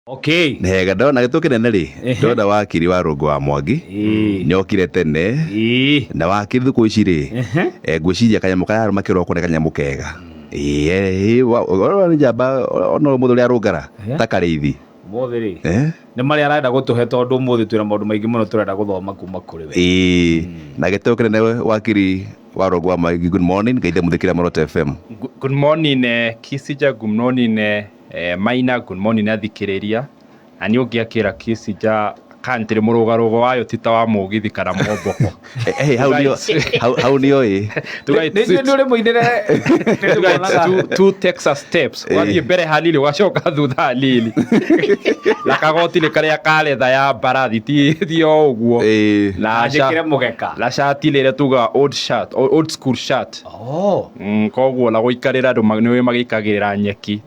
Okay. Nĩ hega ndona gĩtũ kĩnene rĩ. Ndona wakiri wa Rũngũ wa Mwangi nĩokire tene. Na wakiri thikũ ici rĩ, ngwĩciria kanyamũ karĩa arũma kĩroko nĩ kanyamũ kega. Ĩĩ, ũrona nĩ njamba ona ũmũthĩ ũrĩa arũngara ta karĩithi. Ũmũthĩ rĩ, nĩ marĩa arenda gũtũhe tondũ ũmũthĩ twĩna maũndũ maingĩ mũno tũrenda gũthoma kuma kũrĩ we. Ĩĩ, na gĩtũ kĩnene wakiri wa Rũngũ wa Mwangi, good morning, Ngai ndĩmũthĩkĩre Muoroto FM. Good morning, Kisija, good morning, Maina, good morning athikĩrĩria. Na niĩ ũngĩakĩra Kisija country mũrũgarũgo wayo ti ta wa mũgithi kana mwomboko. Hau nĩo hau nĩo ĩ. Tuga Nĩ nĩ ũrĩ mũinĩre. Tuga it's two Texas steps. Ũgathiĩ mbere hanini ũgacoka thutha hanini. Na kagoti nĩ karĩa ka letha ya mbarathi ti o ũguo. Na njĩkĩre mũgeka. Na shati rĩrĩa tugaga old shirt, old school shirt. Oh. Koguo na gũikarĩra andũ nĩũĩ magĩikagĩrĩra nyeki.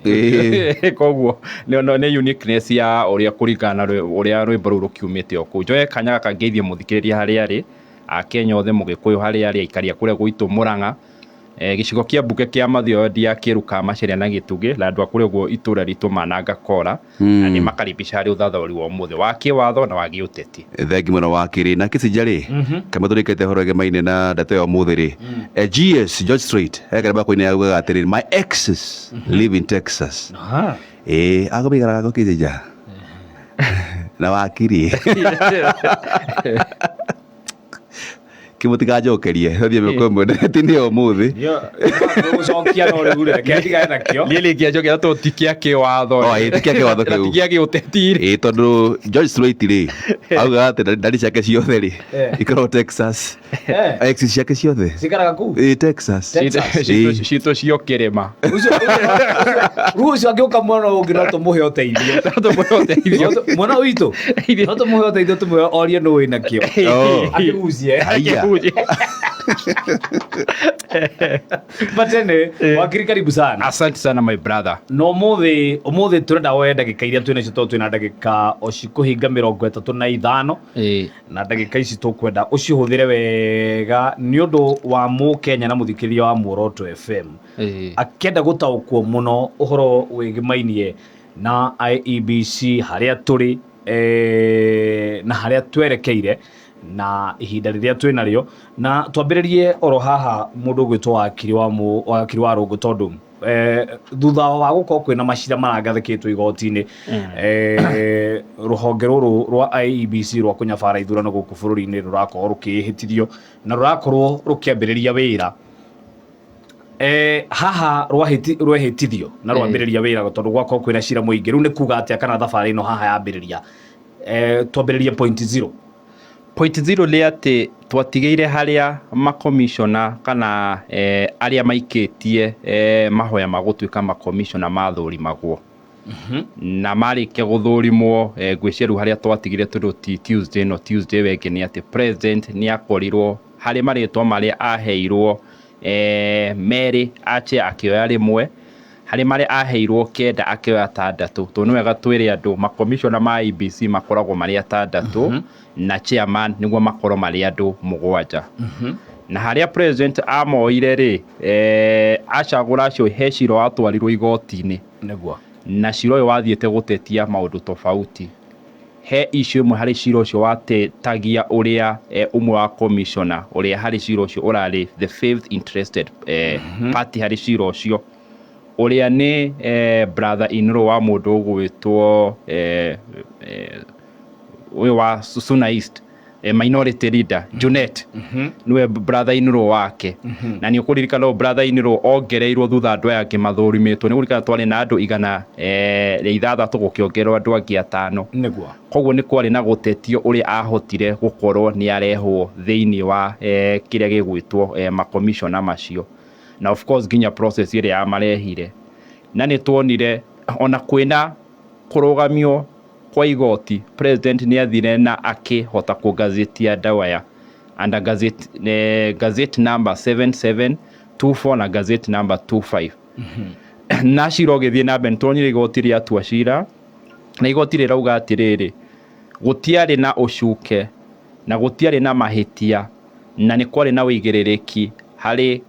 Koguo nĩ uniqueness ya ũrĩa kũringana na ũrĩa rwĩmbo rũu rũkiumĩte o kũu. Njoe kanya gaka ngeithie mũthikĩrĩria harĩa arĩ, Akenya othe, Mũgĩkũyũ harĩa arĩ, aikari a kũrĩa gwitũ Mũrang'a, gĩcigo kĩa mbunge kĩa Mathioya ya Kĩru ka Macharia na Gĩtugĩ, na andũ a kũrĩa ũguo itũra ritũ Mananga Kora, na nĩ makaribisha harĩ ũthathaũri wa ũmũthĩ wa kĩwatho na wa gĩũteti. Thengi mũno wakiri. Na Kisija rĩ, kamwe tũrĩkĩte ũhoro ĩgemaine na ndeto ya ũmũthĩ rĩ, GS George Strait he karĩmba kũina yaugaga atĩrĩrĩ, my exes live in Texas. Ĩĩ, agũmĩikaraga kũ Kisija? Na wakiri. Kĩmũtiganjokerie tũthiĩ mĩkũ ĩmwe ndeto-inĩ ya ũmũthĩ. Gũcokia no rĩu reke ndigane nakĩo. Niĩ rĩngĩanjokera tondũ ti kĩa kĩwatho. Oh, ĩĩ, ti kĩa kĩwatho Na kĩu. ti kĩa gĩũteti rĩ. Ĩĩ, tondũ George Strait rĩ, augaga atĩ ndari ciake ciothe rĩ, ikoragwo Texas. Ex ciake ciothe. Cikaraga kũu? Ĩĩ, Texas. Texas. Ĩĩ. Citũ cio kĩrĩma. Rĩu ũcio angĩũka mwana ũngĩ no tũmũhe ũteithio. No tũmũhe ũteithio. Mwana witũ no tũmũhe ũteithio tũmũhe orie nũ wĩna kĩo. Oh. Akĩgucie. Haiya. But anyway, wakiri karibu sana. Asante sana my brother. Na ũmũthĩ ũmũthĩ tũrenda woe ndagĩka iria twĩnacio tondũ twĩna ndagĩka o cikũhinga 35 na ndagĩka ici tũkwenda ũcihũthĩre wega nĩ ũndũ wa mũkenya na mũthikĩrĩria wa Muoroto FM akĩenda gũtaũkwo mũno ũhoro wĩgĩmainie na IEBC harĩa tũrĩ na harĩa twerekeire na ihinda rĩrĩa twĩ narĩo. Na twambĩrĩrie oro haha mũndũ ũgwĩtwo wakiri wa wakiri wa Rũngũ tondũ thutha wa gũkorwo kwĩna macira marangathĩkĩtwo igoti-inĩ, rũhonge rũrũ rwa IEBC rwa kũnyabara ithurano gũkũ bũrũri-inĩ rũrakorwo rũkĩhĩtithio na rũrakorwo rũkĩambĩrĩria wĩra. Haha rwahĩtithio na rwambĩrĩria wĩra tondũ gwakorwo kwĩna cira mũingĩ. Rĩu nĩ kuga atĩa kana thabarĩ ĩno haha yambĩrĩria? Twambĩrĩrie point zero. Point zero nĩ atĩ twatigĩire harĩa makomishona kana arĩa maikĩtie mahoya ma gũtuĩka makomishona mathũrimagwo. Na marĩkia gũthũrimwo, ngwĩciria rĩu harĩa twatigire tondũ ti Tuesday no Tuesday ĩyo ĩngĩ nĩ atĩ president nĩ akorirwo harĩ marĩtwa marĩa aheirwo merĩ ache akĩoya rĩmwe, harĩ marĩa aheirwo 9 akĩoya 6. Tondũ nĩ wega twĩre andũ makomishona ma IEBC makoragwo marĩ 6 na chairman nĩguo makorwo marĩ andũ 7. Na harĩa president amoire rĩ, acagũra acio he cira watwarirwo igoti-inĩ. Nĩguo. Na cira ũyũ wathiĩte gũtetia maũndũ tofauti. He issue ĩmwe harĩ cira ũcio watetagia ũrĩa ũmwe wa commissioner ũrĩa harĩ cira ũcio ũrarĩ the fifth interested party harĩ cira ũcio, ũrĩa nĩ brother in law wa mũndũ ũgwĩtwo ũyũ wa Suna East, minority leader Junet, nĩwe brother in law wake. Na nĩ ũkũririkana ũyũ brother in law ongereirwo thutha andũ aya angĩ mathũrimĩtwo. Nĩ ũkũririkana twarĩ na andũ 106 gũkĩongererwo andũ angĩ 5. Nĩguo. Koguo nĩ kwarĩ na gũtetio ũrĩa ahotire gũkorwo nĩ arehwo thĩinĩ wa kĩrĩa gĩgwĩtwo makomishona macio. Na of course nginya process ĩrĩa yamarehire. Na nĩ tuonire ona kwĩna kũrũgamio kwa igoti, president nĩ athire na akĩhota kũgazetia Ndawaya under gazette number 7724 na gazette number 25. Na cira ũgĩthiĩ na mbere, nĩ tuonire igoti rĩatua cira, na igoti rĩrauga atĩrĩrĩ, gũtiarĩ na ũcuke na gũtiarĩ na mahĩtia na nĩ kwarĩ na ũigĩrĩrĩki harĩ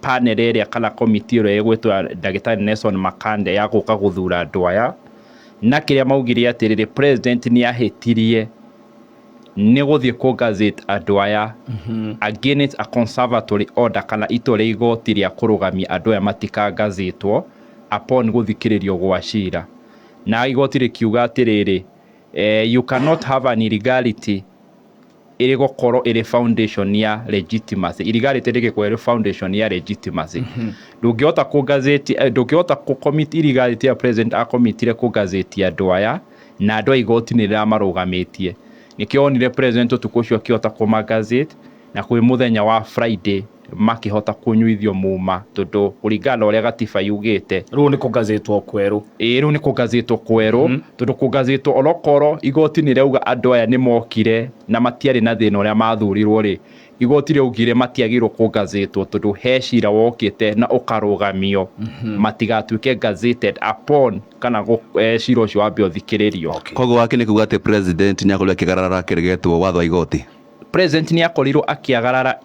panel ĩrĩa kana komiti ĩrĩa ĩgwĩtwo ya ndagĩtarĩ Nelson Makande ya gũka gũthura andũ aya. Na kĩrĩa maugire atĩrĩrĩ, president nĩ ahĩtirie nĩ gũthiĩ kũ gazette andũ aya against a conservatory order, kana itua rĩa igoti rĩa kũrũgamia andũ aya matikangazĩtwo upon gũthikĩrĩrio gwa cira. Na igoti rĩkiuga atĩrĩrĩ, you cannot have an illegality ĩrĩ gũkorwo ĩrĩ foundation ya legitimacy. Illegality rĩgĩkorwo ĩrĩ foundation ya legitimacy. Ndũngĩhota kũ gazette, ndũngĩhota kũ commit illegality ya president akomitire kũ gazette andũ aya, na andũ a igoti nĩ rĩramarũgamĩtie. Nĩkĩo wonire president ũtukũ ũcio akĩhota kũma gazette, na kwĩ mũthenya wa Friday makĩhota kũnyuithio muma, tondũ kũringana na ũrĩa gatiba yugĩte. Rĩu nĩ kũgazĩtwo kwerũ. Ĩĩ, rĩu nĩ kũgazĩtwo kwerũ, tondũ kũgazĩtwo onokorwo igoti nĩ rĩauga andũ aya nĩ mokire na matiarĩ na thĩna ũrĩa mathurirwo rĩ, igoti rĩaugire matiagĩrĩirwo kũgazĩtwo tondũ he cira wokĩte na ũkarũgamio, matigatuĩke gazetted upon kana cira ũcio wambe ũthikĩrĩrio. Koguo wake nĩ kuga atĩ president nĩ akorirwo akĩgarara kĩrĩa watho wa igoti. President nĩ akorirwo akĩagarara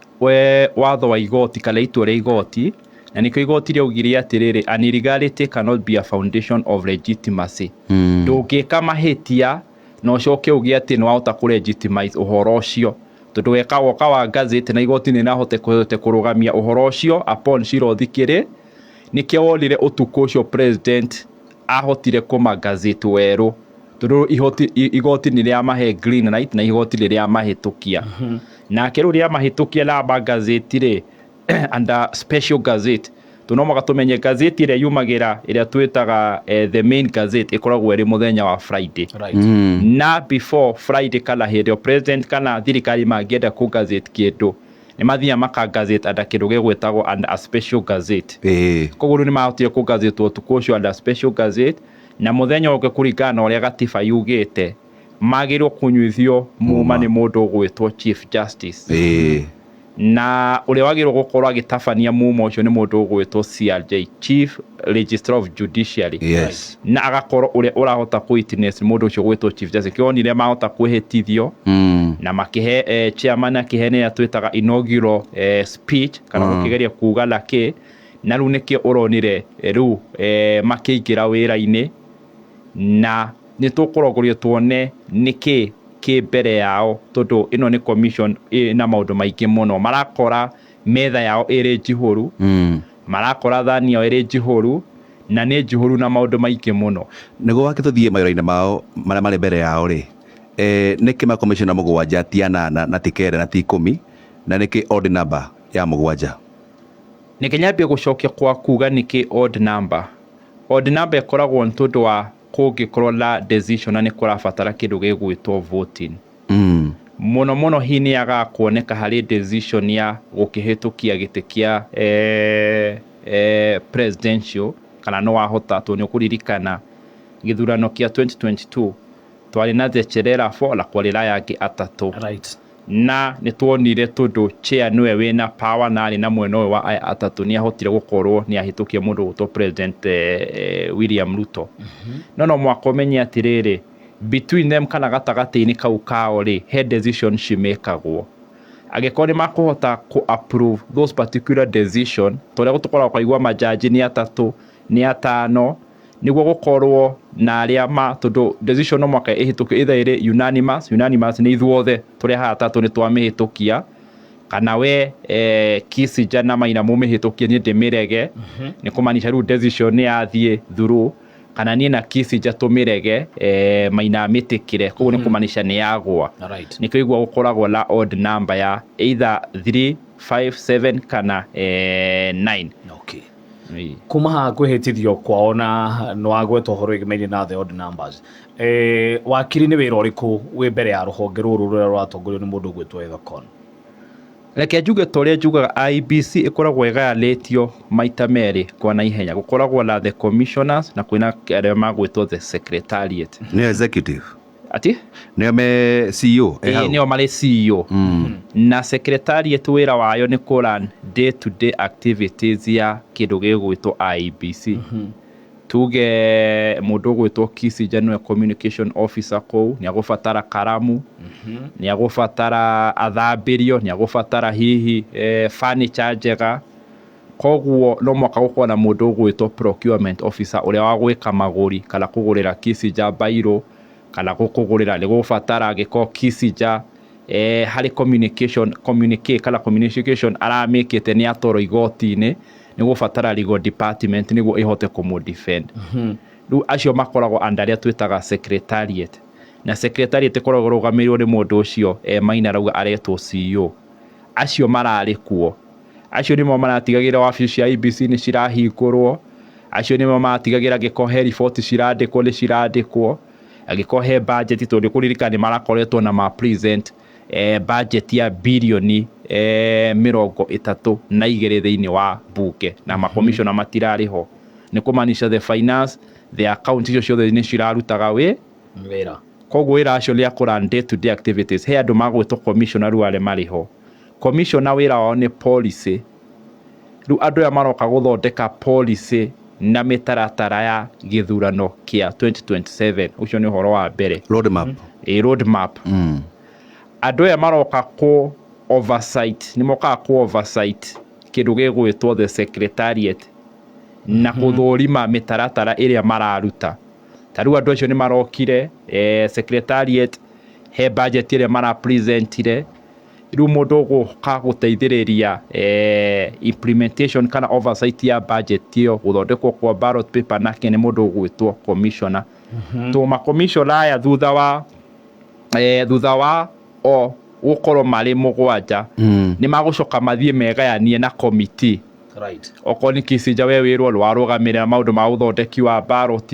watho wa igoti kana itua rĩa igoti, na nĩkĩo igoti rĩaugire atĩrĩrĩ, an illegality cannot be a foundation of legitimacy. Ndũngĩka mahĩtia na ũcoke uge atĩ nĩ wahota kũ legitimize ũhoro ũcio, tondũ weka woka wa gazette na igoti nĩ rĩrahote kũrũgamia ũhoro ũcio upon cira ũthikĩrĩ. Nĩkĩo wonire ũtukũ ũcio president ahotire kũma gazette werũ, tondũ igoti nĩ rĩamahe green light na igoti nĩ rĩamahĩtũkia. Nake rĩu rĩamahĩtũkia na ma gazette rĩ, under special gazette, tondũ no mũhaka tũmenye gazette ĩrĩa yumagĩra, ĩrĩa twĩtaga the main gazette, ĩkoragwo ĩrĩ mũthenya wa Friday. Na before Friday kana hĩndĩ ĩyo president kana thirikari mangĩenda kũ gazette kĩndũ, nĩ mathiaga maka gazette under kĩndũ gĩgwĩtagwo under a special gazette. Koguo rĩu nĩ mahotire kũ gazette ũtukũ ũcio under special gazette, na mũthenya ũngĩ kũringana na ũrĩa gatiba yugĩte magĩrĩirwo kũnyuithio muma nĩ mũndũ ũgwĩtwo Chief Justice. Na ũrĩa wagĩrĩirwo gũkorwo agĩtabania muma ũcio nĩ mũndũ ũgwĩtwo CRJ, Chief Registrar of Judiciary. Na agakorwo ũrĩa ũrahota kũ witness mũndũ ũcio ũgwĩtwo Chief Justice. Kĩo wonire mahota kwĩhĩtithio na makĩhe chairman akĩhe nĩya twĩtaga inaugural speech kana gũkĩgeria kuga nakĩ, na rĩu nĩkĩo ũronire rĩu makĩingĩra wĩra-inĩ, na nĩ tũkũrongoria tuone nĩkĩ kĩ mbere yao, tondũ ĩno nĩ commission ĩna maũndũ maingĩ mũno. Marakora metha yao ĩrĩ njihũru, marakora thani yao ĩrĩ njihũru, na nĩ njihũru na maũndũ maingĩ mũno. Nĩguo wake tũthiĩ mawĩra-inĩ mao marĩa marĩ mbere yao rĩ, nĩkĩ makomishona 7 ti 8 na ti 9 na ti 10, na nĩkĩ odd number ya 7? Nĩkĩ nyambie gũcokia kwa kuga nĩkĩ odd number. Odd number ĩkoragwo nĩ tondũ wa kũngĩkorwo na decision na nĩ kũrabatara kĩndũ gĩgwĩtwo voting. Mũno mũno hihi nĩ yagaga kuoneka harĩ decision ya gũkĩhĩtũkia gĩtĩ kĩa presidential, kana no wahota, tondũ nĩ ũkũririkana gĩthurano kĩa 2022 twarĩ na the Cherera 4 na kwarĩ na aya angĩ 3. Na nĩ tuonire tondũ chair nĩwe wĩna power na arĩ na mwena ũyũ wa aya 3, nĩ ahotire gũkorwo nĩ ahĩtũkia mũndũ ũgwĩtwo President William Ruto. No no mũhaka ũmenye atĩrĩrĩ, between them kana gatagatĩ-inĩ kau kao rĩ, he decision cimĩkagwo. Angĩkorwo nĩ makũhota kũ approve those particular decision, ta ũrĩa tũkoragwo twaigua majaji nĩ 3 nĩ 5, nĩguo gũkorwo na arĩa ma, tondũ decision no mũhaka ĩhĩtũkio either ĩrĩ unanimous. Unanimous nĩ ithuothe tũrĩ haha 3 nĩ twamĩhĩtũkia, kana we Kissinger na Maina mũmĩhĩtũkie niĩ ndĩmĩrege, nĩ kũmaanisha rĩu decision nĩ yathiĩ through, kana niĩ na Kissinger tũmĩrege, Maina amĩtĩkĩre, koguo nĩ kũmaanisha nĩ yagwa. Nĩkĩo igua gũkoragwo na odd number ya either 3, 5, 7 kana 9. Kuma haha kwĩhĩtithio kwao na nĩ wagweta ũhoro wĩgĩmainie na the odd numbers, wakiri nĩ wĩra ũrĩkũ wĩ mbere ya rũhonge rũrũ rũrĩa rũratongorio nĩ mũndũ ũgwĩtwo Ethekon? Reke njuge ta ũrĩa njugaga, IEBC ĩkoragwo ĩgayanĩtio maita merĩ kwa naihenya. Gũkoragwo na the commissioners na kwĩna arĩa magwĩtwo the secretariat. Nĩo executive. Ati? Nĩo me CEO, e hau? Nĩo marĩ CEO. Na secretariat wĩra wayo nĩ kũ run day to day activities ya kĩndũ gĩgwĩtwo IEBC. Tuge mũndũ ũgwĩtwo Kissinger nĩwe communication officer kũu, nĩ agũbatara karamu, nĩ agũbatara athambĩrio, nĩ agũbatara hihi furniture njega. Koguo no mũhaka gũkorwo na mũndũ ũgwĩtwo procurement officer ũrĩa wa gwĩka magũri kana kũgũrĩra Kisija bairũ kana gũkũgũrĩra nĩ gũbatara angĩkorwo Kisija harĩ communication communicate kana communication aramĩkĩte nĩ atwarwo igoti-inĩ nĩ gũbatara legal department nĩguo ĩhote kũmũ defend. Rĩu acio makoragwo under arĩa twĩtaga secretariat, na secretariat ĩkoragwo ĩrũgamĩrĩirwo nĩ mũndũ ũcio Maina arauga aretwo CEO. Acio mararĩ kuo, acio nĩmo maratigagĩrĩra wabici cia IEBC nĩ cirahingũrwo, acio nĩmo maratigagĩrĩra angĩkorwo he riboti cirandĩkwo nĩ cirandĩkwo, angĩkorwo he budget, tondũ nĩ ũkũririkana nĩ marakoretwo na ma present budget ya birioni 32 thĩinĩ wa bunge na makomishona matirarĩ ho. Nĩ kũmaanisha the finance, the account, icio ciothe nĩ cirarutaga wĩ wĩra. Koguo wĩra acio nĩ akũ run day to day activities. He andũ magwĩtwo commissioner, rĩu arĩa marĩ ho commissioner wĩra wao nĩ policy. Rĩu andũ aya maroka gũthondeka policy na mĩtaratara ya gĩthurano kĩa 2027. Ũcio nĩ ũhoro wa mbere. Road map. Ĩ road map. Andũ aya maroka kũ oversight, nĩ mokaga kũ oversight kĩndũ gĩgwĩtwo the secretariat na gũthũrima mĩtaratara ĩrĩa mararuta. Ta rĩu andũ acio nĩ marokire secretariat, he budget ĩrĩa marapresentire. Rĩu mũndũ ũgũka gũteithĩrĩria implementation kana oversight ya budget ĩyo, gũthondekwo kwa ballot paper nake nĩ mũndũ ũgwĩtwo commissioner. To makomishona aya thutha wa o gũkorwo marĩ 7 nĩ magũcoka mathiĩ megayanie na committee. Okorwo nĩ Kicinja, we wĩrwo warũgamĩrĩra maũndũ ma ũthondeki wa ballot,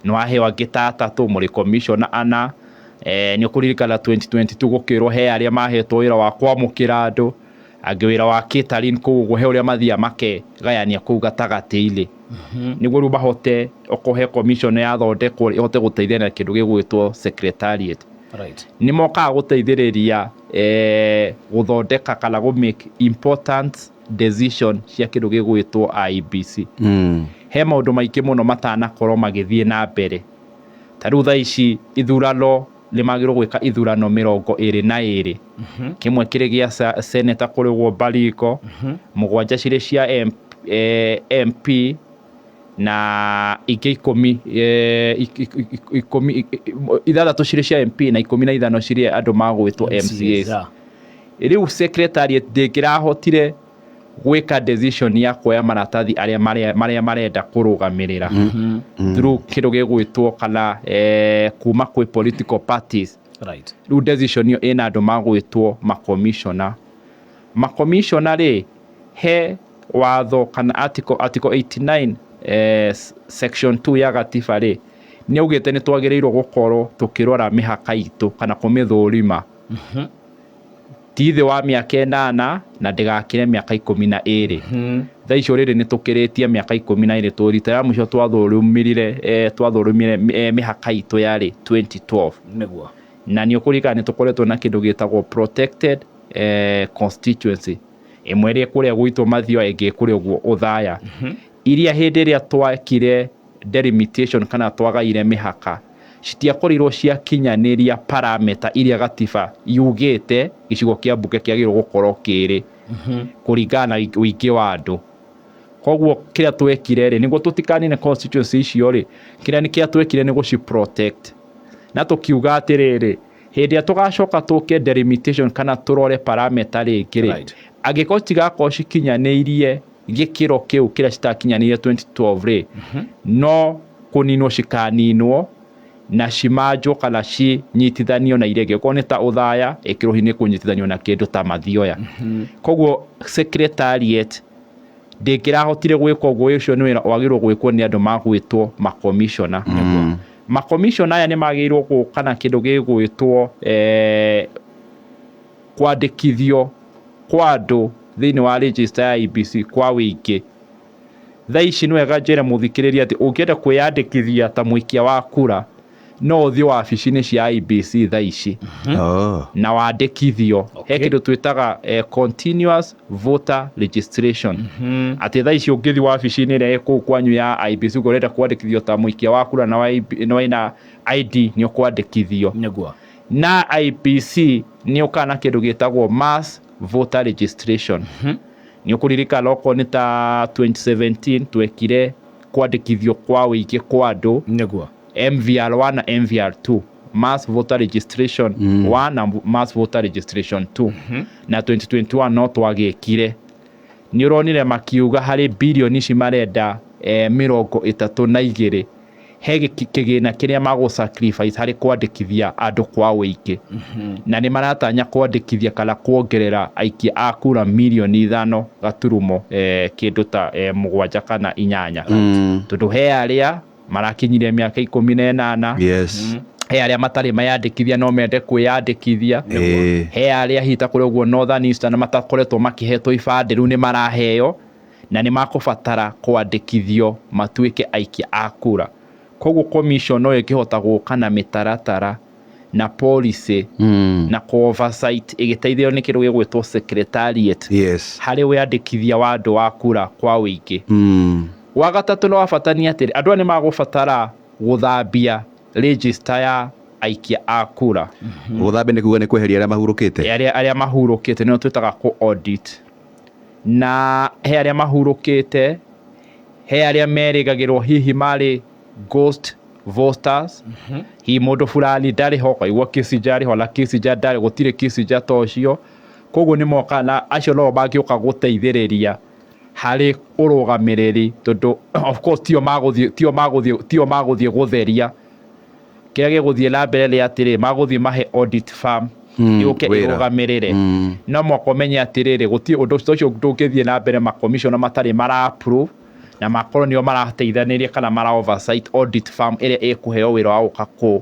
nĩ waheo angĩ ta atatũ, mũrĩ commissioner ana. Nĩ ũkũririkana 2022 gũkĩrwo he arĩa mahetwo wĩra wa kwamũkĩra andũ, angĩ wĩra wa catering kũu ũguo. He ũrĩa mathiaga makegayania kũu gatagatĩ-inĩ nĩguo rĩu mahote, okorwo he commission yathondekwo, ĩhote gũteithia na kĩndũ gĩgwĩtwo secretariat. Nĩ mokaga gũteithĩrĩria gũthondeka kana gũ make important decision cia kĩndũ gĩgwĩtwo IEBC. He maũndũ maingĩ mũno matanakorwo magĩthiĩ na mbere. Ta rĩu thaa ici ithurano nĩ magĩrĩirwo gwĩka ithurano 22, kĩmwe kĩrĩ gĩa senator kũrĩ ũguo Baringo, 7 cirĩ cia MP na ingĩ 10, 16 cirĩ cia MP na 15 cirĩ andũ magwĩtwo MCAs. Rĩu secretariat ndĩngĩrahotire gwĩka decision ya kuoya maratathi arĩa marĩa marenda kũrũgamĩrĩra through kĩndũ gĩgwĩtwo kana kuma kwĩ political parties. Rĩu decision ĩyo ĩna andũ magwĩtwo makomishona. Makomishona rĩ, he watho kana article 89 section 2 ya gatiba rĩ, nĩ augĩte nĩ twagĩrĩirwo gũkorwo tũkĩrora mĩhaka itũ kana kũmĩthũrima ti thĩ wa mĩaka 8 na ndĩgakĩre mĩaka 12. Thaa icio rĩrĩ nĩ tũkĩrĩtie mĩaka 12 tũ rita rĩa mũico twathũrũmire mĩhaka itũ yarĩ 2012. Na nĩ ũkũririkana nĩ tũkoretwo na kĩndũ gĩtagwo protected constituency, ĩmwe ĩrĩa kũrĩa gwitũ Mathioya, ĩngĩ kũrĩa ũguo Othaya, iria hĩndĩ ĩrĩa twekire delimitation kana twagaire mĩhaka citiakorirwo ciakinyanĩria parameter iria gatiba yugĩte gĩcigo kĩa mbunge kĩagĩrĩirwo gũkorwo kĩrĩ kũringana na ũingĩ wa andũ. Koguo kĩrĩa twekire rĩ, nĩguo tũtikanine constituency icio rĩ, kĩrĩa nĩ kĩrĩa twekire nĩ gũci protect na tũkiuga atĩrĩrĩ, hĩndĩ ĩrĩa tũgacoka tũke delimitation kana tũrore parameter rĩngĩ rĩ, angĩkorwo citigakorwo cikinyanĩirie gĩkĩro kĩu kĩrĩa citakinyanĩirie 2012 rĩ, no kũninwo cikaninwo na cimanjwo kana cinyitithanio na iria ingĩ. Okorwo nĩ ta Othaya, ĩkĩrwo hihi nĩ kũnyitithanio na kĩndũ ta Mathioya. Koguo secretariat ndĩngĩrahotire gwĩka ũguo. Ũcio nĩ wĩra wagĩrĩirwo gwĩkwo nĩ andũ magwĩtwo makomishona. Makomishona aya nĩ magĩrĩirwo gũka na kĩndũ gĩgwĩtwo kwandĩkithio kwa andũ thĩinĩ wa register ya IEBC kwa wĩingĩ. Thaa ici nĩ wega njĩre mũthikĩrĩria atĩ ũngĩenda kwĩyandĩkithia ta mũikia wa kura, no ũthiĩ wabici-inĩ cia IEBC thaa ici na wandĩkithio. He kĩndũ twĩtaga continuous voter registration, atĩ thaa ici ũngĩthiĩ wabici-inĩ ĩrĩa ĩ kũu kwanyu ya IEBC ũguo ũrenda kwandĩkithio ta mũikia wa kura na wĩna ID, nĩ ũkwandĩkithio. Na IEBC nĩ ũkaga na kĩndũ gĩtagwo mass voter registration. Nĩ ũkũririkana okorwo nĩ ta 2017 twekire kwandĩkithio kwa wĩingĩ kwa andũ. Nĩguo. MVR1 na MVR2, mass voter registration 1 na mass voter registration 2, na 2021 no twagĩkire. Nĩ ũronire makiuga harĩ birioni ici marenda 32 he kĩgĩna kĩrĩa magũ sacrifice harĩ kwandĩkithia andũ kwa wĩingĩ, na nĩ maratanya kwandĩkithia kana kuongerera aikia a kura mirioni 5 gaturumo kĩndũ ta 7 kana 8, tondũ he arĩa marakinyirie mĩaka 18, he arĩa matarĩ mayandĩkithia no mende kwĩyandĩkithia, he arĩa hihi ta kũrĩa ũguo Northern Eastern matakoretwo makĩhetwo ibandĩ, rĩu nĩ maraheo na nĩ makũbatara kwandĩkithio matuĩke aikia a kura. Koguo commission no ĩngĩhota gũka na mĩtaratara na policy na ku oversight ĩgĩteithio nĩ kĩndũ gĩgwĩtwo secretariat harĩ wĩandĩkithia wa andũ wa kura kwa wĩingĩ. Wa gatatũ na wa bata nĩ atĩrĩ, andũ aya nĩ magũbatara gũthambia register ya aikia a kura. Gũthambia nĩ kuga nĩ kweheria arĩa mahurũkĩte. Arĩa mahurũkĩte nĩo twĩtaga kũ audit, na he arĩa mahurũkĩte, he arĩa merĩgagĩrwo hihi marĩ ghost voters, hihi mũndũ fulani ndarĩ ho, ũkaigua Kĩcinja arĩ ho na Kĩcinja ndarĩ, gũtirĩ Kĩcinja ta ũcio. Koguo nĩ mokaga na acio no mangĩũka gũteithĩrĩria harĩ ũrũgamĩrĩri, tondũ of course tio magũthiĩ gũtheria. Kĩrĩa gĩgũthiĩ na mbere nĩ atĩrĩ, magũthiĩ mahe audit firm yũke wĩra. ĩrũgamĩrĩre. No mũhaka ũmenye atĩrĩrĩ, gũtirĩ ũndũ ũcio ndũngĩthiĩ na mbere makomishona matarĩ mara approve na makorwo nĩo marateithanĩria kana mara oversight audit firm ĩrĩa ĩkũheo wĩra wa gũka kũ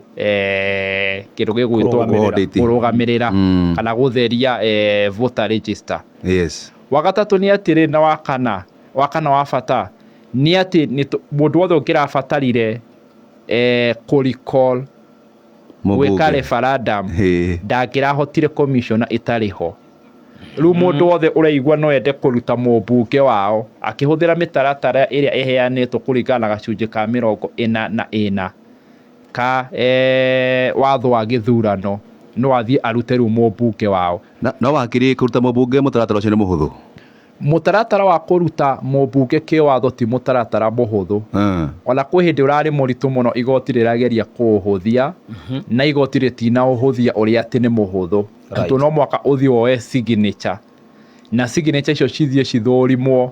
kĩndũ gĩgwĩtwo Kũrũgamĩrĩra. Audit. Kũrũgamĩrĩra kana gũtheria voter register. Wa gatatũ nĩ atĩrĩ, na wa kana wa bata nĩ atĩ mũndũ wothe ũngĩrabatarire kũ recall, gwĩka Mũmbunge. Referendum, ndangĩrahotire commissioner ĩtarĩ ho. Rĩu mũndũ wothe ũraigua no ende kũruta mũmbunge wao akĩhũthĩra mĩtaratara ĩrĩa ĩheanĩtwo kũringana na gacunjĩ ka 44 ka watho wa gĩthurano, no athiĩ arute rĩu mũmbunge wao. No wakiri, kũruta mũmbunge mũtaratara ũcio nĩ mũhũthũ? Mũtaratara wa kũruta mũmbunge kĩwatho ti mũtaratara mũhũthũ. Ona kwĩ hĩndĩ ũrarĩ mũritũ mũno, igoti rĩrageria kũũhũthia na igoti rĩtinaũhũthia ũrĩa atĩ nĩ mũhũthũ, tondũ no mwaka ũthiĩ woe signature na signature icio cithiĩ cithũrimwo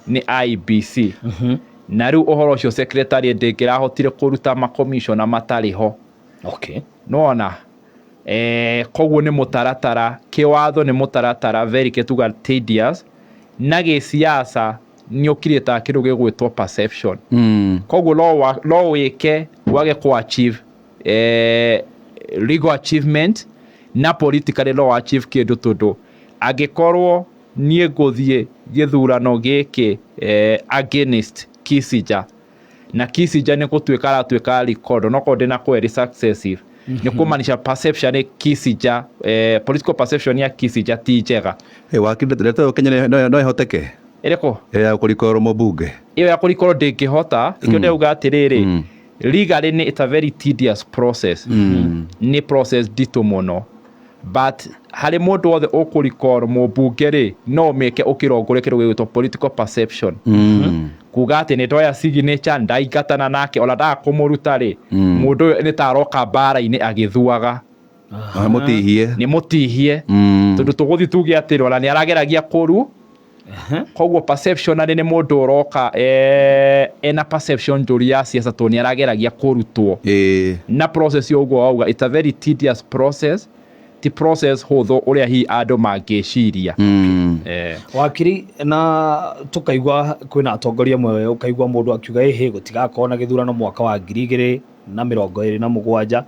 nĩ IEBC, na rĩu ũhoro ũcio secretariat ndĩngĩrahotire kũruta makomishona matarĩ ho. Nona koguo nĩ mũtaratara kĩwatho, nĩ mũtaratara very kĩtuga tedious, na gĩsiasa nĩ ũkirĩtaga kĩndũ gĩgwĩtwo perception. Koguo no wĩke wage kũ achieve legal achievement na politically no achieve kĩndũ, tondũ angĩkorwo niĩ ngũthiĩ gĩthurano gĩkĩ against Kisija na Kisija nĩ gũtuĩka aratuĩka record, onokorwo ndĩna kweri successive, nĩ kũmaanisha perception nĩ Kisija, political perception ya Kisija ti njega. Hey, wakiri, ndeto ĩyo Kenya no ĩhoteke? Ĩrĩkũ? Ĩrĩa ya kũrikorwo mũmbunge. Ĩyo ya kũrikorwo ndĩngĩhota. Ĩkĩo ndĩrauga atĩrĩrĩ, legally nĩ it's a very tedious process, nĩ process nditũ mũno, but harĩ mũndũ wothe ũkũrikoro mũmbunge rĩ, no ũmĩke ũkĩrongoria kĩndũ gĩgwĩtwo political perception, kuga atĩ nĩ ndoya signature, ndaingatana nake, ona ndaga kũmũruta rĩ, mũndũ ũyũ nĩ ta aroka mbara-inĩ agĩthuaga. Mũtihie. Nĩ mũtihie, tondũ tũgũthiĩ tuge atĩrĩ, ona nĩ arageragia kũru. Koguo perception arĩ nĩ mũndũ ũroka ena perception njũru ya siasa tondũ nĩ arageragia kũrutwo. Na process ũguo wauga, it's a very tedious process, ti process hũthũ ũrĩa hihi andũ mangĩciria. Wakiri, na tukaigua kwĩna atongoria amwe, ũkaigua mũndũ akiuga ĩhĩ gũtigakorwo na gĩthurano mwaka wa 2027.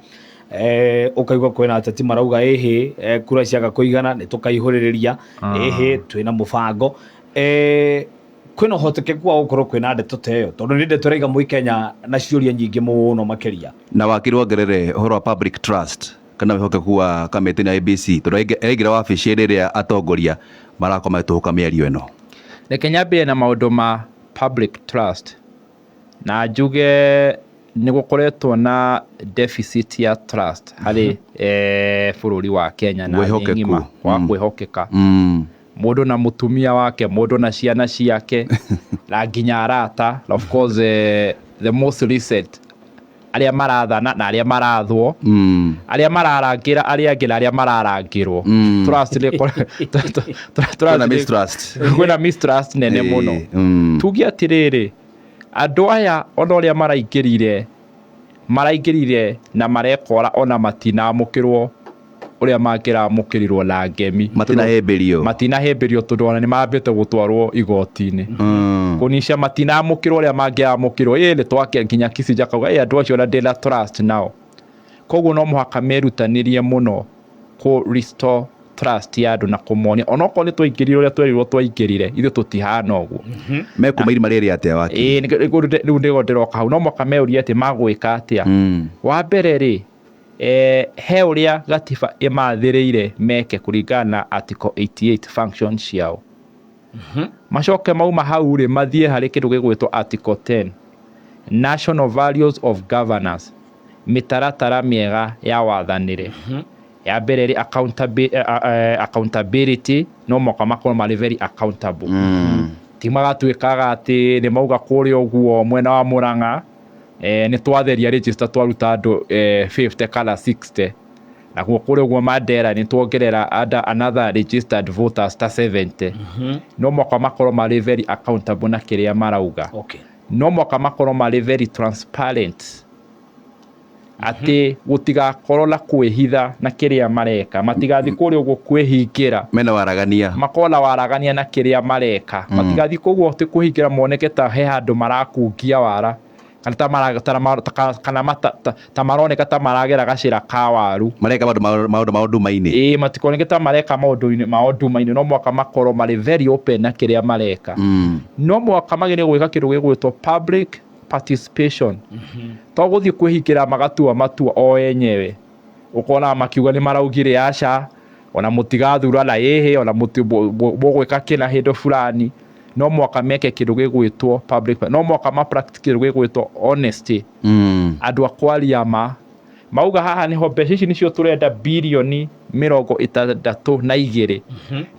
Ũkaigua kwĩna ateti marauga ĩhĩ kura ciaga kũigana nĩ tũkaihũrĩrĩria, ĩhĩ twĩna mũbango. Kwĩna ũhotekeku wa gũkorwo kwĩna ndeto ta ĩyo, tondũ nĩ ndeto ĩraiga mũikenya na ciũria nyingĩ mũno makĩria? Na wakiri, wongerere ũhoro wa public trust kana wĩhokeku wa kamĩtĩ na IEBC, tondũ aingĩra wabici rĩrĩa atongoria marakorwo magĩtũhũka mĩario ĩno. Reke nyambĩrĩrie na maũndũ ma public trust na njuge nĩ gũkoretwo na deficit ya trust harĩ bũrũri wa Kenya na thĩ Wĩhokeku. ng'ima wa kwĩhokeka. Mũndũ na mũtumia wake, mũndũ na ciana ciake, na nginya arata. Na of course, the most recent, arĩa marathana na arĩa marathwo, arĩa mararangĩra arĩa angĩ na arĩa mararangĩrwo. Trust nĩ Kwĩna mistrust. Kwĩna mistrust nene mũno. Tuge atĩrĩrĩ, andũ aya ona ũrĩa maraingĩrire na marekora ona matinamũkĩrwo ũrĩa mangĩramũkĩrirwo na ngemi. Matinahĩmbĩrio. Matinahĩmbĩrio, tondũ ona nĩ mambĩte gũtwarwo igoti-inĩ, kũnisha matinamũkĩrwo ũrĩa mangĩramũkĩrwo. Ĩ nĩ twake nginya Kissinger akauga ĩ andũ acio ona ndĩna trust nao. Koguo no mũhaka merutanĩrie mũno kũ restore trust ya andũ na kũmonia onokorwo nĩ twaingĩrire ũrĩa twerirwo twaingĩrire, ithuĩ tũtihana ũguo. Mekuma irima rĩrĩ atĩa, wakiri? Ĩĩ, rĩu nĩgo ndĩroka hau. No mũhaka meurie atĩ magwĩka atĩa. Wa mbere rĩ, he ũrĩa gatiba ĩmathĩrĩire meke kũringana na article 88, function ciao. Macoke mauma hau rĩ, mathiĩ harĩ kĩndũ gĩgwĩtwo article 10, national values of governance, mĩtaratara mĩega ya wathanĩre. Ya mbere rĩ, accountability. No mũhaka makorwo marĩ very accountable. Ti magatuĩkaga atĩ nĩ mauga kũrĩa ũguo mwena wa Mũrang'a, nĩ twatheria register, twaruta andũ 50 kana 60, nakuo kũrĩa ũguo Mandera nĩ tuongerera another registered voters ta 70. No mũhaka makorwo marĩ very accountable na kĩrĩa marauga. No mũhaka makorwo marĩ very transparent, atĩ gũtigakorwo na kwĩhitha na kĩrĩa mareka, matigathiĩ kũrĩa ũguo kwĩhingĩra. Mena waragania. Makorwo na waragania na kĩrĩa mareka. Matigathiĩ koguo atĩ kwĩhingĩra, moneke ta he handũ marakungia wara, kana ta mara- ta ma- ta- kana mata- ta- ta maroneka ta maragera gacĩra ka waru. Mareka maũndũ ma nduma-inĩ. Ĩĩ, matikoneke ta mareka maũndũ-inĩ ma nduma-inĩ. No mũhaka makorwo marĩ very open na kĩrĩa mareka. No mũhaka magĩrĩire gwĩka kĩndũ gĩgwĩtwo public participation, to gũthiĩ kwĩhingĩra magatua matua o enyewe, ũkona makiuga nĩ maraugire aca, ona mũtigathurana, ĩhĩ, ona mũgwĩka kĩna hĩndĩ fulani. No mũhaka meke kĩndũ gĩgwĩtwo public, no mũhaka ma practice kĩndũ gĩgwĩtwo honesty. Andũ a kwaria ma, mauga haha nĩho mbeca ici nĩcio tũrenda, 62 birioni,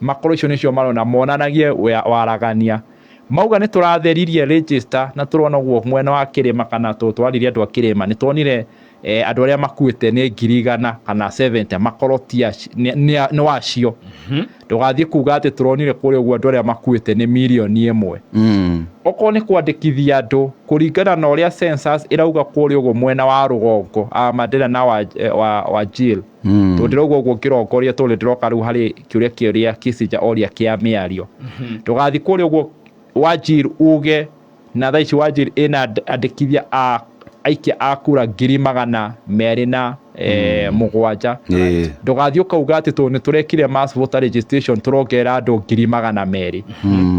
makorwo icio nĩcio marona, monanagie waragania. Mauga nĩ tũratheririe register na tũrona ũguo mwena wa kĩrĩma, kana twaririe andũ a kĩrĩma, nĩ tuonire andũ arĩa makuĩte nĩ 100,000 kana 70, makorwo ti nĩ wacio. Ndũgathiĩ kuga atĩ tũronire kũrĩa ũguo andũ arĩa makuĩte nĩ 1 mirioni. Okorwo nĩ kwandĩkithia andũ kũringana na ũrĩa census ĩrauga kũrĩa ũguo mwena wa rũgongo a Mandera na wa Jill, tondũ ndĩrauga ũguo ngĩrongoria, tondũ ndĩroka rĩu harĩ kĩũria kĩrĩa Kissinger oria kĩa mĩario. Ndũgathiĩ kũrĩa ũguo Wajir uge na thaa ici Wajir ĩna andĩkithia a aikia a kura 207,000. Ndũgathiĩ ũkauga atĩ tondũ nĩ tũrekire mass voter registration tũrongerera andũ 200,000,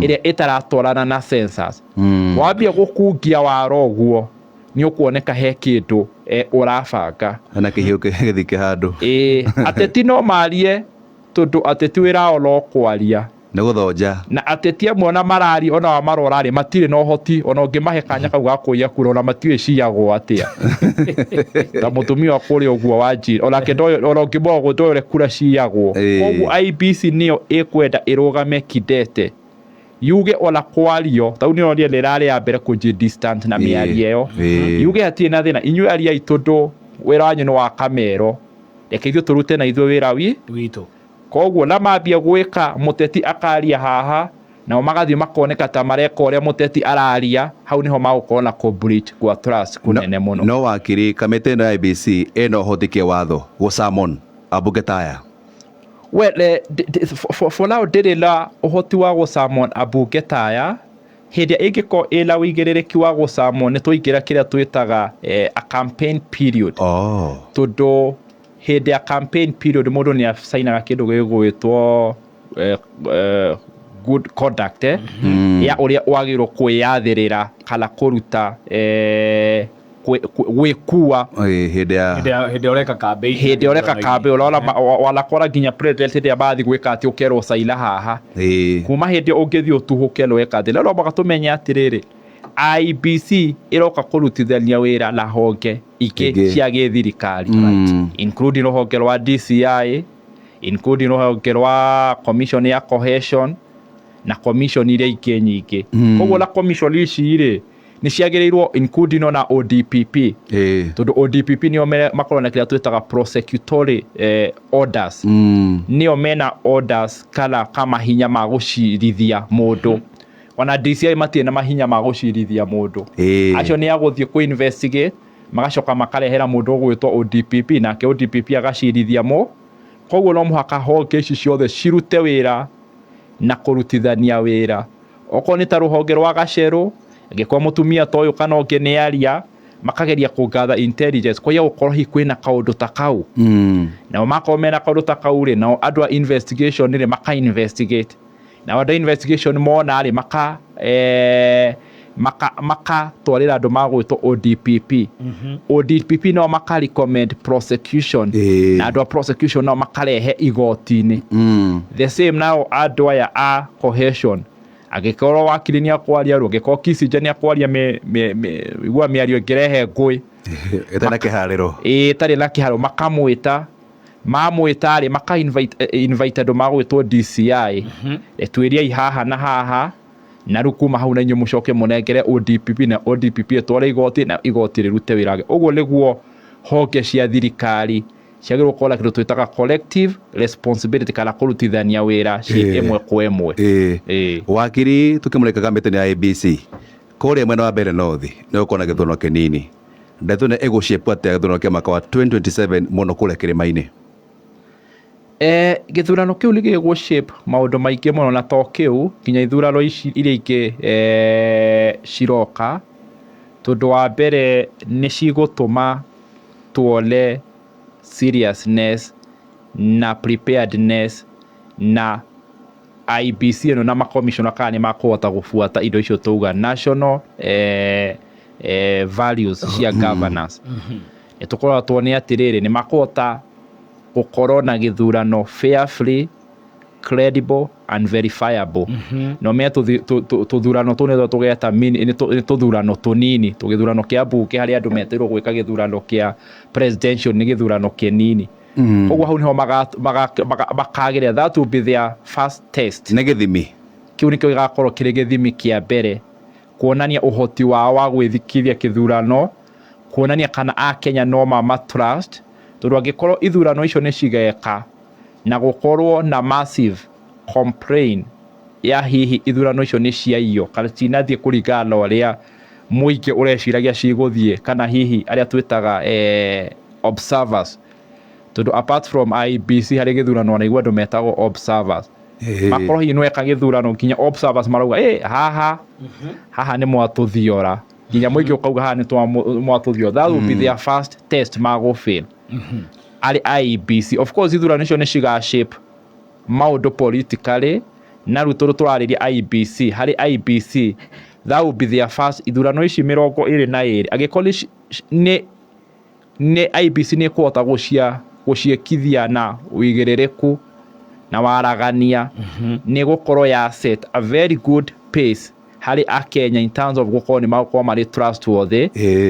ĩrĩa ĩtaratwarana na census. Wambia gũkungia wara ũguo, nĩ ũkuoneka he kĩndũ ũrabanga. Na kĩhiũ gĩthike handũ. Ĩĩ, ateti no marie, tondũ ateti wĩra wao no kwaria. Nĩ gũthonja. Na ateti amwe ona mararia, ona wamarora rĩ, matirĩ na ũhoti. Ona ũngĩmahe kanya kau ga kũiya kura, ona matiũĩ ciyagwo atĩa. Ta mũtumia wa kũrĩa ũguo wa Njiri, onake ona ũngĩmwona ũguo ndoĩ ũrĩa kura ciyagwo. Koguo IEBC nĩyo ĩkwenda ĩrũgame kidete, yuge ona kwario tau nĩ oria nĩ ĩrarĩ ya mbere kũnji distant na mĩario ĩyo. Yuge hatirĩ na thĩna, inyuĩ ariai, tondũ wĩra wanyu nĩ wa kamero, reke ithuĩ tũrute na ithuĩ wĩra wi witũ. Koguo na mambia gwĩka, mũteti akaria haha, nao magathiĩ makoneka ta mareka ũrĩa mũteti araria, hau nĩho magũkorwo na kũ breach kwa trust kũnene mũno. No wakiri, kamĩtĩ ĩno ya IEBC ĩna ũhoti kĩwatho gũcamon ambunge ta aya? Well, for now ndĩrĩ na ũhoti wa gũcamon ambunge ta aya. Hĩndĩ ĩrĩa ĩngĩkorwo ĩna ũigĩrĩrĩki wa gũcamon, nĩ twaingĩra kĩrĩa twĩtaga a campaign period. Tondũ hĩndĩ ya campaign period mũndũ nĩ acainaga kĩndũ gĩgwĩtwo good conduct, ya ũrĩa wagĩrĩirwo kwĩyathĩrĩra kana kũruta gwĩkua. Hĩndĩ ya hĩndĩ ĩrĩa ũreka campaign. Hĩndĩ ĩrĩa ũreka campaign, ũrona wanakora nginya president hĩndĩ ĩrĩa marathiĩ gwĩka atĩ ũkerwo caina haha. Kuma hĩndĩ ĩyo ũngĩthiĩ ũtuhũke nĩ weka atĩ no mũhaka tũmenye atĩrĩrĩ, IEBC ĩroka kũrutithania wĩra na honge ingĩ Ingĩ. cia gĩthirikari, including rũhonge rwa DCI, Including rũhonge rwa commission ya cohesion na commission iria ingĩ nyingĩ. Koguo na commission ici rĩ, nĩ ciagĩrĩirwo, including ona ODPP, tondũ ODPP nĩo makoragwo na kĩrĩa twĩtaga prosecutory orders. Nĩo mena orders kana kamahinya ma gũcirithia mũndũ. Ona DCI matirĩ na mahinya ma gũcirithia mũndũ. Acio nĩ agũthiĩ kũ investigate, magacoka makarehera mũndũ ũgwĩtwo ODPP, nake ODPP agacirithia mũ. Koguo no mũhaka honge ici ciothe cirute wĩra na kũrutithania wĩra. Okorwo nĩ ta rũhonge rwa gacerũ, angĩkorwo mũtumia ta ũyũ kana ũngĩ nĩ aria, makageria kũgather intelligence kwaya gũkorwo hihi kwĩna kaũndũ ta kau. Nao makorwo mena kaũndũ ta kau rĩ, nao andũ a investigation rĩ, maka investigate. Nao andũ a investigation mona rĩ, makatwarĩra andũ magwĩtwo ODPP. ODPP nao maka recommend prosecution, na andũ a prosecution nao makarehe igoti-inĩ. The same nao andũ aya a cohesion, angĩkorwo wakiri nĩ akwaria rũ, angĩkorwo Kissinger nĩ akwaria, igua mĩario ĩngĩrehe ngũĩ ĩtarĩ na kĩharĩro, ĩĩ, ĩtarĩ na kĩharo, makamwĩta. Mamwĩta rĩ, maka invite andũ magwĩtwo DCI, twĩriei haha na haha, na rĩu kuma hau na inyuĩ mũcoke mũnengere ODPP, na ODPP ĩtware igoti, na igoti rĩrute wĩra wake. Ũguo nĩguo honge cia thirikari ciagĩrĩirwo gũkorwo na kĩndũ twĩtaga collective responsibility, kana kũrutithania wĩra ciĩ ĩmwe kwa ĩmwe. Wakiri, tukĩmũrĩkaga mĩtĩ ya ABC kũrĩa mwena wa mbere north, nĩ gũkorwo na gĩthurano kĩnini. Ndeto ĩno ĩgũshape atĩa gĩthurano kĩa mwaka wa 2027, mũno kũrĩa kĩrĩma-inĩ? Gĩthurano kĩu nĩ gĩgũ shape maũndũ maingĩ mũno, na to kĩu, nginya ithurano ici iria ingĩ ciroka, tondũ wa mbere nĩ cigũtũma tuone seriousness na preparedness na IEBC ĩno na makomishona, kana nĩ makũhota gũbuata indo icio tauga national values cia governance. Nĩ tũkoragwo tuone atĩrĩrĩ, nĩ makũhota gũkorwo na gĩthurano fair, free, credible and verifiable. No me tũthurano tũu nĩtwo tũgeta nĩ tũthurano tũnini. Tũgĩthurano kĩa mbunge harĩa andũ metĩirwo gwĩka gĩthurano kĩa presidential nĩ gĩthurano kĩnini. Koguo hau nĩho makageria. That will be their first test. Nĩ gĩthimi. Kĩu nĩkĩo gĩgakorwo kĩrĩ gĩthimi kĩa mbere kuonania ũhoti wao wa gwĩthikithia kĩthurano, kuonania kana akenya no mama trust, tondũ angĩkorwo ithurano icio nĩ cigeka na gũkorwo na massive complain ya hihi ithurano icio nĩ ciaiywo kana cinathiĩ kũringana na ũrĩa mũingĩ ũreciragia cigũthiĩ, kana hihi arĩa twĩtaga observers, tondũ apart from IEBC harĩ gĩthurano wanaigua andũ metagwo observers, makorwo hihi nĩweka gĩthurano nginya observers marauga, "Ĩ haha haha nĩ mwatũthiora," nginya mũingĩ ũkauga haha nĩ mwatũthiora, that will be their first test magũ fail arĩ IEBC. Of course ithurano icio nĩ ciga shape maũndũ politically, na rĩu tondũ tũrarĩria IEBC, harĩ IEBC that will be their first. Ithurano ici 22, angĩkorwo nĩ IEBC nĩ ĩkũhota gũciĩkithia na ũigĩrĩrĩku na waragania, nĩ gũkorwo ya set a very good pace harĩ akenya in terms of gũkorwo nĩ magũkorwo marĩ trustworthy,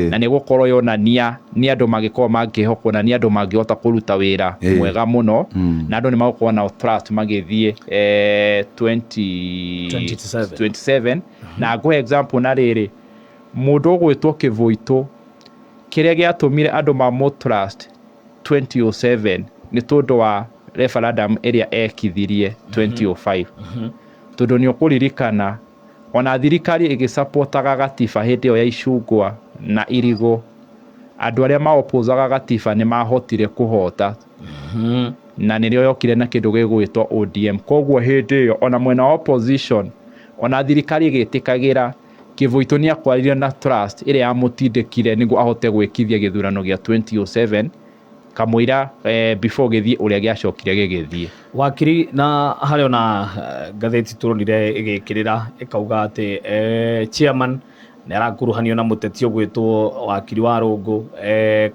na nĩ gũkorwo yonania nĩ andũ mangĩkorwo mangĩhokwo na nĩ andũ mangĩhota kũruta wĩra mwega mũno, na andũ nĩ magũkorwo na trust magĩthiĩ 20 27. 27. Na ngũhe example na rĩrĩ, mũndũ ũgwĩtwo Kĩbũitũ, kĩrĩa gĩatũmire andũ mamũ trust 2007 nĩ tondũ wa referendum ĩrĩa ekithirie 2005, tondũ nĩ ũkũririkana ona thirikari ĩgĩcapotaga gatiba hĩndĩ ĩyo ya icungwa na irigũ, andũ arĩa maoposaga gatiba nĩ mahotire kũhota, na nĩrĩo yokire na kĩndũ gĩgwĩtwo ODM. Koguo hĩndĩ ĩyo ona mwena wa opposition, ona thirikari ĩgĩtĩkagĩra, Kĩbũitũ nĩ akwaririe na trust ĩrĩa yamũtindĩkire nĩguo ahote gwĩkithia gĩthurano gĩa 2007 kamũira before gĩthiĩ ũrĩa gĩacokire gĩgĩthiĩ. Wakiri, na harĩ ona ngathĩti tũronire ĩgĩkĩrĩra ĩkauga atĩ chairman nĩ arakuruhanio na mũteti ũgwĩtwo Wakiri wa Rũngũ,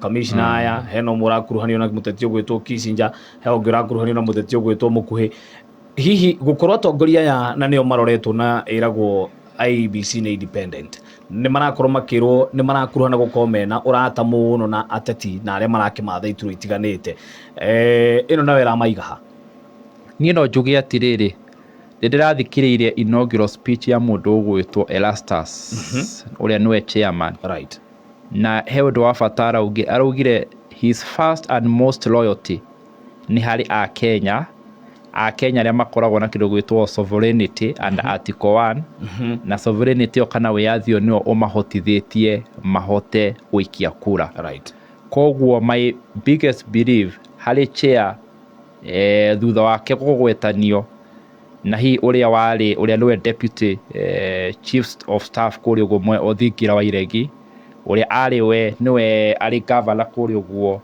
commissioner aya hena ũmwe ũrakuruhanio na mũteti ũgwĩtwo Kissinger, he ũngĩ ũrakuruhanio na mũteti ũgwĩtwo Mũkuhĩ. Hihi gũkorwo atongoria aya na nĩo maroretwo na ĩragwo IEBC nĩ independent, nĩ marakorwo makĩrwo nĩ marakuruhana gũkorwo mena ũrata mũno na ateti na arĩa marakĩmatha iturwa itiganĩte, ĩno nayo ĩramaiga ha? Niĩ no njuge atĩrĩrĩ, nĩ ndĩrathikĩrĩirie inaugural speech ya mũndũ ũgwĩtwo Erastus, ũrĩa nĩwe chairman. Na he ũndũ wa bata araugire, araugire his first and most loyalty nĩ harĩ Akenya, Akenya arĩa makoragwo na kĩndũ gwĩtwo sovereignty and Article 1, na sovereignty ĩyo kana wĩyathi ũyũ nĩo ũmahotithĩtie mahote gũikia kura. Koguo my biggest belief harĩ chair, thutha wake kũgwetanio na hihi ũrĩa warĩ, ũrĩa nĩwe deputy chief of staff kũrĩa ũguo Othingira wa Iregi, ũrĩa arĩ we nĩwe arĩ governor kũrĩa ũguo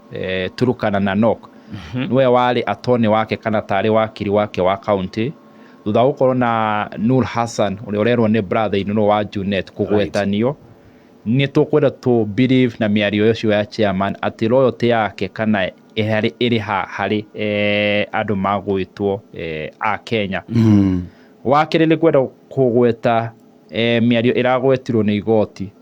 Turkana na Narok, nĩwe warĩ attorney wake kana tarĩ wakiri wake wa county, thutha wa gũkorwo na Nur Hassan ũrĩa ũrerwo nĩ brother in law wa Junet kũgwetanio. Nĩ tũkwenda tũ believe na mĩario ũcio ya chairman atĩ loyalty yake kana ĩrĩ ha harĩ andũ magwĩtwo a Kenya. Wa kerĩ, nĩ kwenda kũgweta mĩario ĩragwetirwo nĩ igoti,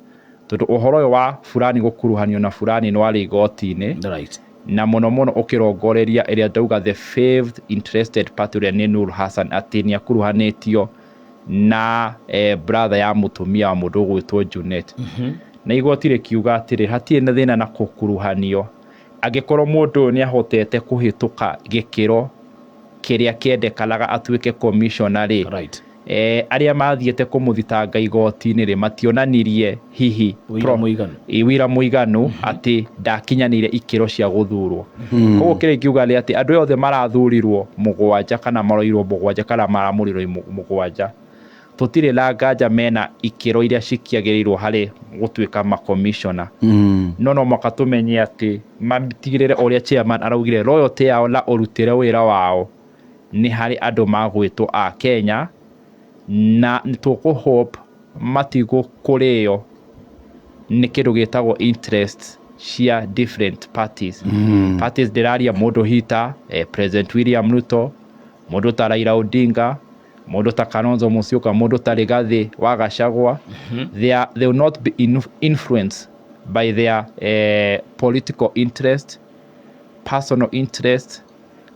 tondũ ũhoro ũyũ wa fulani gũkuruhanio na fulani nĩ warĩ igoti-inĩ, na mũno mũno ũkĩrongoreria ĩrĩa ndauga the fifth interested party, ũrĩa nĩ Nur Hassan, atĩ nĩ akuruhanĩtio na brother ya mũtumia wa mũndũ ũgwĩtwo Junet. Na igoti rĩkiuga atĩrĩ, hatirĩ na thĩna na kũkuruhanio angĩkorwo mũndũ ũyũ nĩ ahotete kũhĩtũka gĩkĩro kĩrĩa kĩendekanaga atuĩke commissioner rĩ, arĩa mathiĩte kũmũthitanga igoti-inĩ rĩ, mationanirie hihi Ũira mũiganu. Wĩira mũiganu atĩ ndakinyanĩire ikĩro cia gũthurwo. Koguo kĩrĩa ingiuga nĩ atĩ andũ othe marathurirwo mũgwanja kana maroirwo mũgwanja kana maramũrirwo mũgwanja, tũtirĩ na nganja mena ikĩro iria cikĩagĩrĩirwo harĩ gũtuĩka makomishona. No no mũhaka tũmenye atĩ matigĩrĩre ũrĩa chairman araugire, loyalty yao na ũrutĩre wĩra wao nĩ harĩ andũ magwĩtwo a Kenya, na nĩ tũkũ hope matigũkũrĩo nĩ kĩndũ gĩtagwo interest cia different parties. Parties ndĩraria mũndũ hita President William Ruto, mũndũ ta Raila Odinga, mũndũ ta Kalonzo Musyoka, mũndũ ta Rigathi wa Gachagua. They will not be influenced by their political interest, personal interest,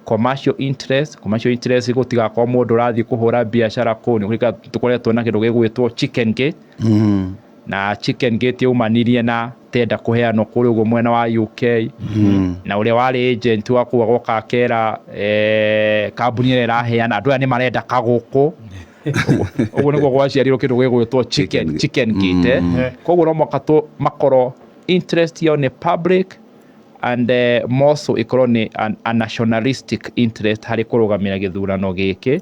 commercial interest. Commercial interest, gũtigakorwo mũndũ ũrathiĩ kũhũra biacara kũu. Nĩ kũrĩ tũkoretwo na kĩndũ gĩgwĩtwo chicken gate, na chicken gate yaumanirie na tenda kũheanwo kũrĩa ũguo mwena wa UK, na ũrĩa warĩ agent wa kũu agoka akera kambuni ĩrĩa ĩraheana, andũ aya nĩ marenda kagũkũ. Ũguo nĩguo gwaciarirwo kĩndũ gĩgwĩtwo chicken Chicken chicken gate. Koguo no mũhaka makorwo interest yao nĩ public and more so ĩkorwo nĩ a nationalistic interest harĩ kũrũgamĩra gĩthurano gĩkĩ,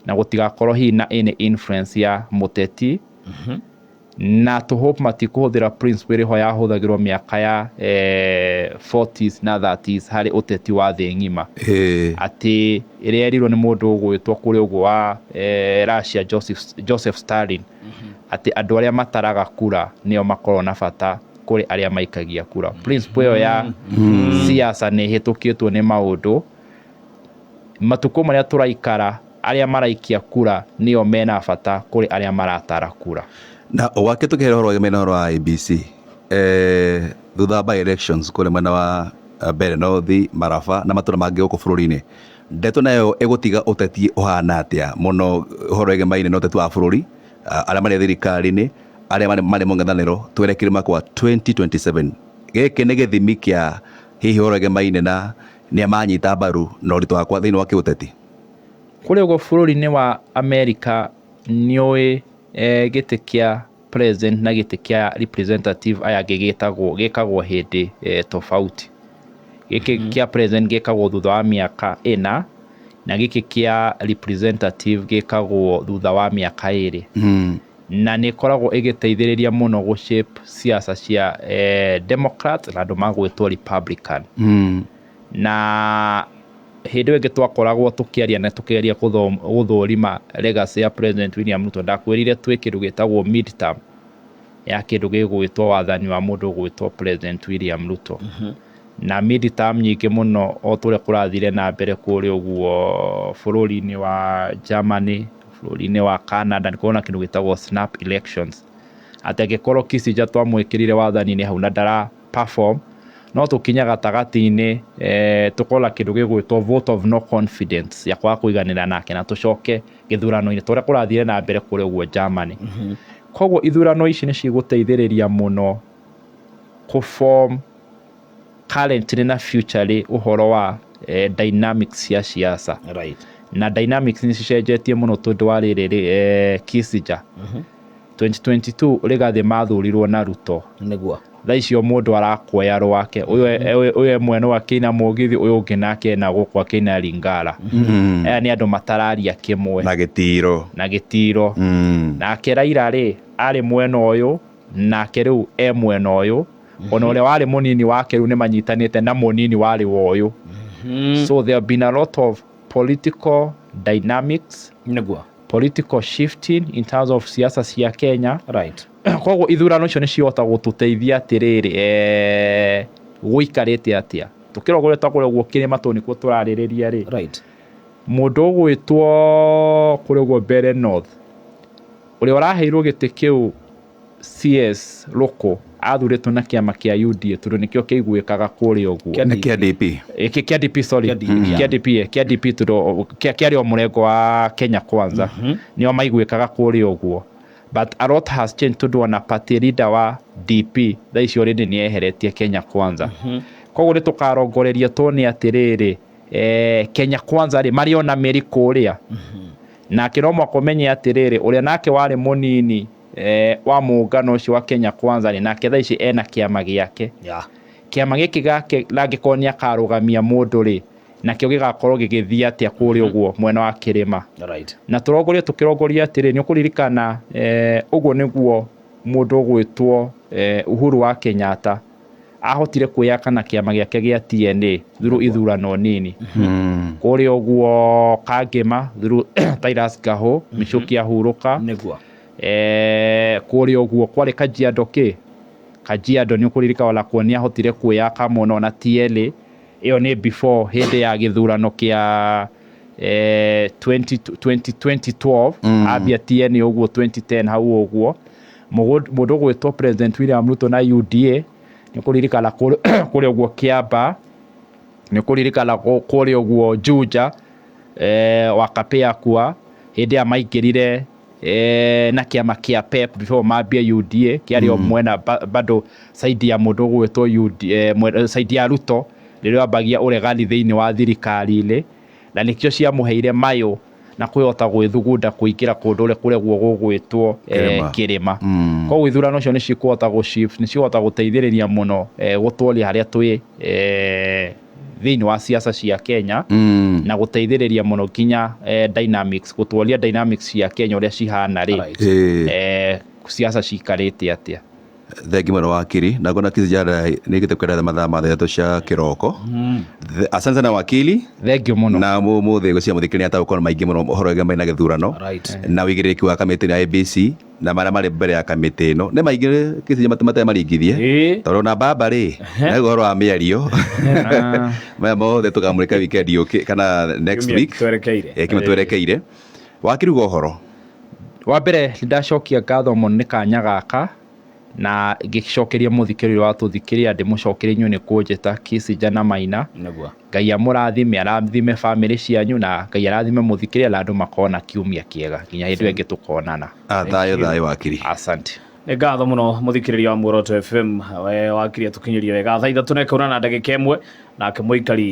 na gũtigakorwo hihi na any influence ya mũteti, na to hope matikũhũthĩra principle ĩrĩa ho yahũthagĩrwo mĩaka ya 40s na 30s harĩ ũteti wa thĩ ng'ima, atĩ ĩrĩa erirwo nĩ mũndũ ũgwĩtwo kũrĩa ũguo wa Russia, Joseph Stalin, atĩ andũ arĩa mataraga kura nĩo makorwo na bata kũrĩ arĩa maikagia kura. Principle ĩyo ya siasa nĩ ĩhĩtũkĩtwo nĩ maũndũ. Matukũ marĩa tũraikara, arĩa maraikia kura nĩo mena bata kũrĩ arĩa maratara kura. Na wake tũkĩhera ũhoro wa mena ũhoro wa IEBC, thutha wa by elections kũrĩa mwena wa Mbeere North, Maraba na matũra mangĩ gũkũ bũrũri-inĩ, ndeto nayo ĩgũtiga ũteti ũhana atĩa mũno ũhoro ĩgemaine na ũteti wa bũrũri, arĩa marĩ thirikari-inĩ, arĩa marĩ mũng'ethanĩro, twerekeire mwaka wa 2027? Gĩkĩ nĩ gĩthimi kĩa hihi ũhoro ĩgemaine na nĩa manyita mbaru na ũritũ wakwa thĩinĩ wa kĩũteti. Kũrĩa ũguo bũrũri-inĩ wa Amerika, nĩũĩ gĩtĩ kĩa president na gĩtĩ kĩa representative aya angĩ gĩkagwo hĩndĩ tofauti. Gĩkĩ kĩa president gĩkagwo thutha wa mĩaka 4, na gĩkĩ kĩa representative gĩkagwo thutha wa mĩaka 2. Na nĩ ĩkoragwo ĩgĩteithĩrĩria mũno gũ shape siasa cia Democrat na andũ magwĩtwo Republican. Na hĩndĩ ĩyo ĩngĩ twakoragwo tũkĩaria na tũkĩgeria gũthũrima legacy ya President William Ruto, ndakwĩrire twĩ kĩndũ gĩtagwo midterm ya kĩndũ gĩgwĩtwo wathani wa mũndũ ũgwĩtwo President William Ruto. Na midterm nyingĩ mũno, o ta ũrĩa kũrathire na mbere kũrĩa ũguo bũrũri-inĩ wa Germany, bũrũri-inĩ wa Canada, nĩ kũrona kĩndũ gĩtagwo snap elections, atĩ angĩkorwo Kissinger twamwĩkĩrire wathani-inĩ hau na ndara perform, No tũkinye gatagatĩ-inĩ, tũkorwo na kĩndũ gĩgwĩtwo vote of no confidence ya kwaga kũiganĩra nake, na tũcoke gĩthurano-inĩ ta ũrĩa kũrathire na mbere kũrĩa ũguo Germany. Koguo ithurano ici nĩ cigũteithĩrĩria mũno kũ form currently na futurely ũhoro wa dynamics cia siasa. Na dynamics nĩ cicenjetie mũno tondũ wa rĩrĩ rĩ, Kissinger 2022 Rigathĩ mathurirwo na Ruto. Thaa icio mũndũ arakuoya rwake, ũyũ e mwena ũyũ akĩina mũgithi, ũyũ ũngĩ nake ena gũkũ akĩina Lingala. Aya nĩ andũ matararia kĩmwe. Na gĩtiro. Na gĩtiro. Nake Raila rĩ, arĩ mwena ũyũ, nake rĩu e mwena ũyũ. Ona ũrĩa warĩ mũnini wake rĩu nĩ manyitanĩte na mũnini warĩ wa ũyũ. So there have been a lot of political dynamics, political shifting in terms of siasa cia Kenya. Koguo ithurano icio nĩ cihota gũtũteithia atĩrĩrĩ, gũikarĩte atĩa tũkĩrongoria ta kũrĩa ũguo kĩrĩma, tondũ nĩkuo tũrarĩrĩria rĩ. Mũndũ ũgwĩtwo kũrĩa ũguo Mbere North, ũrĩa ũraheirwo gĩtĩ kĩu, CS Loko, athurĩtwo na kĩama kĩa UDA tondũ nĩkĩo kĩiguĩkaga kũrĩa ũguo. Kĩa Nĩ kĩa DP. Kĩa DP, sorry. Kĩa DP. Kĩa DP, kĩa DP, tondũ kĩarĩ o mũrengo wa Kenya Kwanza, nĩo maiguĩkaga kũrĩa ũguo. But a lot has changed tondũ ona party leader wa DP thaa icio already nĩ eheretie Kenya Kwanza. Koguo nĩ tũkarongoreria tuone atĩrĩrĩ, Kenya Kwanza rĩ, marĩ ona mĩri kũrĩa. Nake no mwaka ũmenye atĩrĩrĩ, ũrĩa nake warĩ mũnini wa mũngano ũcio wa Kenya Kwanza rĩ, nake thaa ici ena kĩama gĩake. Kĩama gĩkĩ gake angĩkorwo nĩ akarũgamia mũndũ rĩ, nakĩo gĩgakorwo gĩgĩthiĩ atĩa kũrĩa ũguo mwena wa kĩrĩma. Na tũrongorie, tũkĩrongoria atĩrĩ, nĩ ũkũririkana, ũguo nĩguo mũndũ ũgwĩtwo Uhuru wa Kenyatta ahotire kwĩyaka na kĩama gĩake gĩa TNA through ithurano nini. Kũrĩa ũguo Kangema through Tirus Gahu, Michuki ahurũka. Kũrĩa ũguo kwarĩ Kajiado, kĩ Kajiado, nĩ ũkũririkana ona kuo nĩ ahotire kwĩyaka mũno na TNA. Ĩyo nĩ before hĩndĩ ya gĩthurano kĩa 20, 20, 2012. Ambia TNA ũguo 2010 hau ũguo. Mũndũ ũgwĩtwo President William Ruto na UDA, nĩ ũkũririkana kũrĩa ũguo Kiambaa, nĩ ũkũririkana kũrĩa ũguo Juja, Wakapee akua hĩndĩ ĩrĩa maingĩrire na kĩama kĩa PEP before mambie UDA, kĩarĩ o mwena bado side ya mũndũ ũgwĩtwo UD, side ya Ruto rĩrĩa ambagia ũregani thĩinĩ wa thirikari-inĩ, na nĩkĩo ciamũheire mayũ na kwĩhota gwĩthugunda kũingĩra kũndũ ũrĩa kũregwo gũgwĩtwo Kĩrĩma. Kĩrĩma. Koguo ithurano icio nĩ cikũhota gũ shift, nĩ cikũhota gũteithĩrĩria mũno gũtworia harĩa twĩ thĩinĩ wa siasa cia Kenya, na gũteithĩrĩria mũno nginya dynamics, gũtworia dynamics cia Kenya ũrĩa cihana rĩ, siasa cikarĩte atĩa. Thengi mũno wakiri, na ngona Kizijara nĩ gĩte kwenda mathaa ma 3 cia kĩroko. Asante sana wakili. Thengiũ mũno. Na mũthĩ gwĩciria mũthikĩrĩria nĩ ataũkwo maingĩ mũno ũhoro wĩgiĩ na gĩthurano na wĩigĩrĩrĩki wa kamĩtĩ ya IEBC na marĩa marĩ mbere ya kamĩtĩ ĩno nĩ maingĩ Kizija matarĩ maringithie, tondũ na baba rĩ na ũhoro wa mĩario maya mothe tũkamũrĩka weekend yũkĩ kana next Kiumia week. twerekeire. Kiumia twerekeire. Wakiri, uga ũhoro. Wa mbere nĩ ndacokia ngatho mũno nĩ kanya gaka, na ngĩcokeria mũthikĩrĩria wa tũthikĩrĩria, ndĩmũcokerie inyuĩ nĩ kũnjĩta Kissinger na Maina. Ngai amũrathime, arathime famĩlĩ cianyu, na Ngai arathime mũthikĩrĩria, na andũ makorwo na kiumia kĩega nginya hĩndĩ ĩyo ĩngĩ tũkonana. Ah, thayũ thayũ wakiri. Asante. Nĩ ngatho mũno mũthikĩrĩria wa Muoroto FM. We wakiri atũkinyĩria wega thaa 3:01 nake mũikari.